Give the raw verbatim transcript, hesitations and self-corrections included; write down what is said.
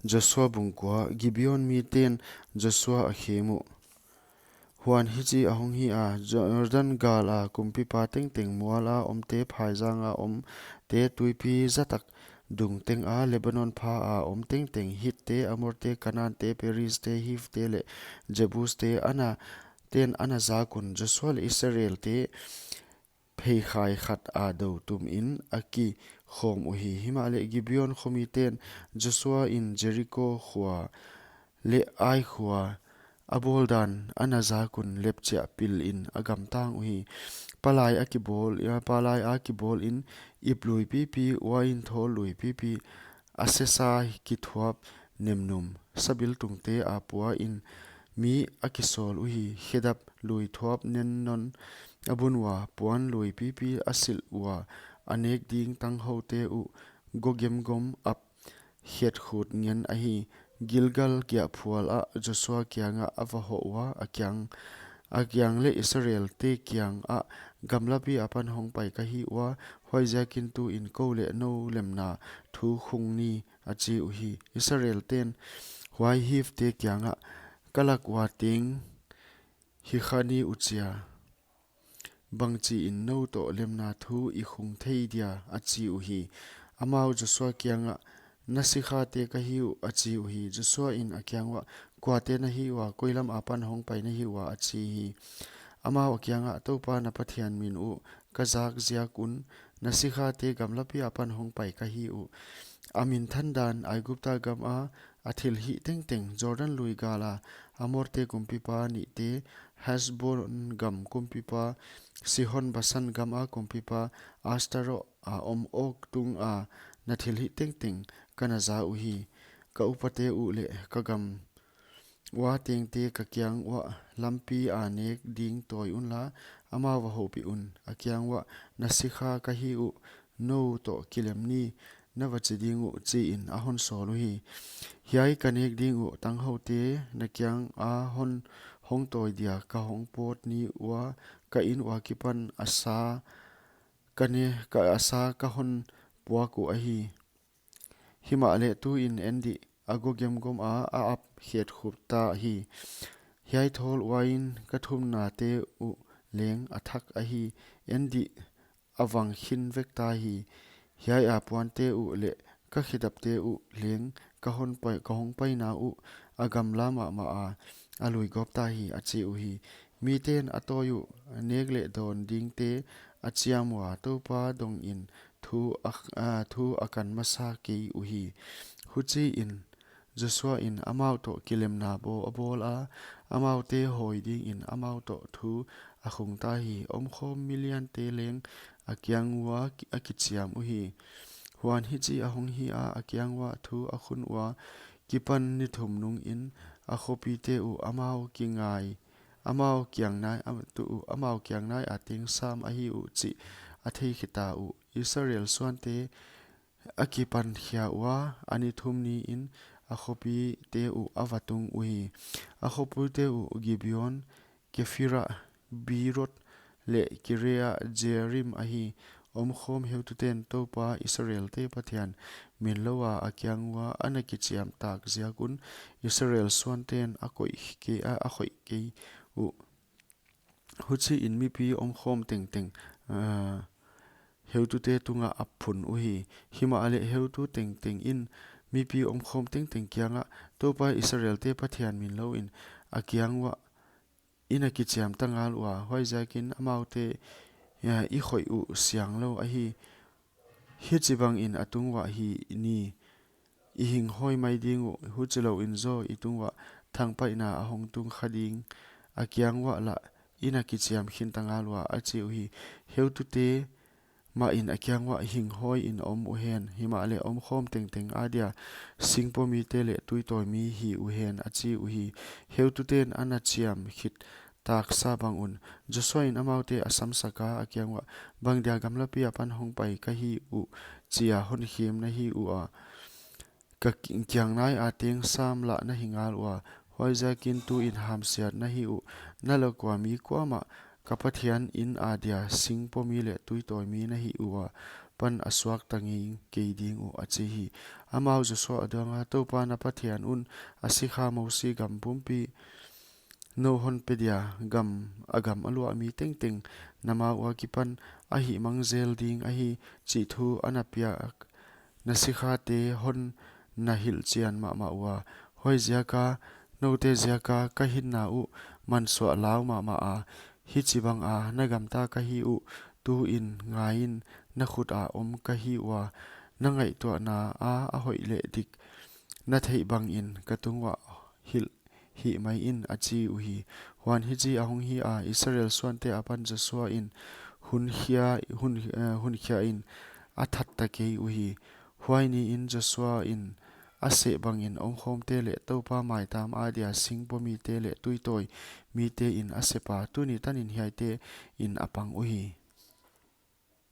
Joshua bung kua. Gibeon miten Joshua a khem uh. Huan hichi ahong hi a, Jordan gal a kumpipa tengteng, mual a omte, phaizang a omte, tuipi zatak dung teng a, Lebanon pha a om tengteng, Hitte, Amorte, Kanaante, Perizte, Hivte leh Jebuste, ana ten ana zak un. Joshua leh Israelte pheikhai khat a dou tum in a kikhawm uhi. Himahleh Gibeon khomiten Joshua in Jeriko khua leh Ai khua a bawl dan ana zak un, lepchiah pil in a gamtang uhi. Palai a kibawl, palai a kibawl in ip lui pipi, uain thawl lui pipi, a sesa kithuap nemnum, sabiltungte a pua in mi a kisawl uhi. Khedap lui thuap nennon a bun ua, puan lui pipi a silh ua, a nek ding tanghoute uh gawgemgawm ap khiatkhut ngen ahi. Gilgal giahphual ah Joshua kiangah a va hoh ua, a kiang, a kiang leh Israelte kiangah, Gamlapi apan hongpai ka hi ua, huaiziakin tuin kou leh nou lemna thu khung ni, a chi uhi. Israelten huai Hivte kiangah, Ka lak ua teng hi kha ni uh chia, bangchiin nou toh lemna thu i khung thei dia? a chi uhi. Amau Joshua kiangah, Na sikhate ka hi uh, a chi uhi. Joshua in a kiang uah, Kuate na hi ua, koilam apan hongpai na hi ua? a chi hi. Amau a kiangah, Toupa na Pathian min uh ka zak ziak un na sikhate gamlapi apan hongpai ka hi uh. A minthan dan Aigupta gam a a thilhih tengteng, Jordan lui gal a Amorte kumpipa nihte, Hesbon gam kumpipa Sihon, Basan gam a kumpipa Astaroth a om Og tung a na thilhih tengteng ka na za uhi. Ka upate uh leh ka gam ua tengte ka kiang uah, Lampi a nek ding tawi unla, amau va houpih un. A kiang uah, Na sikha ka hi uh, nou toh kilem ni, na va chi ding uh, chiin a hon sawl uhi. Hiai ka nek ding uh tanghoute na kiang a hon hong tawi dia ka hong pawt ni ua, ka inn ua kipan a sa ka ne, ka a sa ka hon puak uh ahi. Himahleh tuin en dih, a gawgemgawm a, a ap khiatkhup ta hi. Hiai thawl uain ka thumnate uh leng a thak ahi. En dih, a vang khin vek ta hi. Hiai a puante uh leh ka khedapte uh leng ka hon pai, ka hong paina uh a gamla mahmah a, a lui gawp ta hi, a chi uhi. Miten a tawi uh, nek leh dawn dingte a chiam ua, Toupa dongin thu a, a, thu a kan masa kei uhi. Huchiin Joshua in amau toh kilemna bawl a bawl a, amaute hawi dingin amau toh thu a khung ta hi. Omkhawm miliante leng a kiang ua ki-, a kichiam uhi. Huan hichi ahong hi a, a kiang ua thu a khun ua kipan ni thum nungin a khopite uh amau kingai, amau kiang nai, am-, tu uh, amau kiang nai a teng sam ahi uh chih a thei khita uh. Israel suante a kipan khia ua, a ni thum niin a khopite uh a va tung uhi. A khopite uh Gibeon, Kephira, Beeroth leh Kiriath Jearim ahi. Omkhawm heututen Toupa Israelte Pathian min lou a a kiang ua ana kichiam tak ziak un Israel suanten a koih kei, a, a khoih kei uh. Huchiin mipi omkhawm tengteng, ah, heutute tunga a phun uhi. Himahleh heutu tengteng in mipi omkhawm tengteng kiangah, Toupa Israelte Pathian min louin a kiang uah i na kichiam ta ngal ua, huaiziakin amaute, ah, i khoih uh siang lou ahi. Hichibangin a tung uah hi ni, i hing hawi mai ding uh, huchilouin zaw i tung uah thangpaihna a hong tung kha ding, a kiang uah lah i na kichiam khin ta ngal ua, a chi uhi. Heutute mahin a kiang uah hing hawiin om uhen, himahleh omkhawm tengteng adia singpawmite leh tuitawimi hi uhen, a chi uhi. Heututen a na chiam khit taksa bang un Joshua in amaute a samsak a, a kiang uah, Bangdia gamlapi apan hongpai ka hi uh, chia hon khem na hi ua, ka ki-, kiang nai a teng sam lah na hi ngal ua, huaiziakin tuin hamsiat na hi uh, na lak ua mi kuamah ka Pathian in adia singpawmi leh tuitawimi na hi ua, pan a suakta ngei kei ding uh, a chi hi. Amau Joshua adang a, Toupa na Pathian un a sikha Mosi gam pumpi nou hon pe dia, gam, a gam a luah mi tengteng na ma ua kipan a hihmang zel ding ahi chih thu a na piak na sikhate hon na hilhchian mahmah ua. Huaiziak a, noute ziak a ka hinna uh mansuah lau mahmah a, hichibang a na gamta ka hi uh, tu in ngai in, na khut a om ka hi ua, na ngaihtuahna a a hoih leh dik na theih bang in ka tung uah hilh hih mai in, a chi uhi. Huan hichi ahong hi a, Israel suante apan Joshua in hun khia, hun, eh, hun khia in a thatta kei uhi. Huai ni in Joshua in a seh bang in omkhawmte leh Toupa maitam adia singpua mite leh tuitawi mite in a sep a, tuni tan in hiaite in a pang uhi.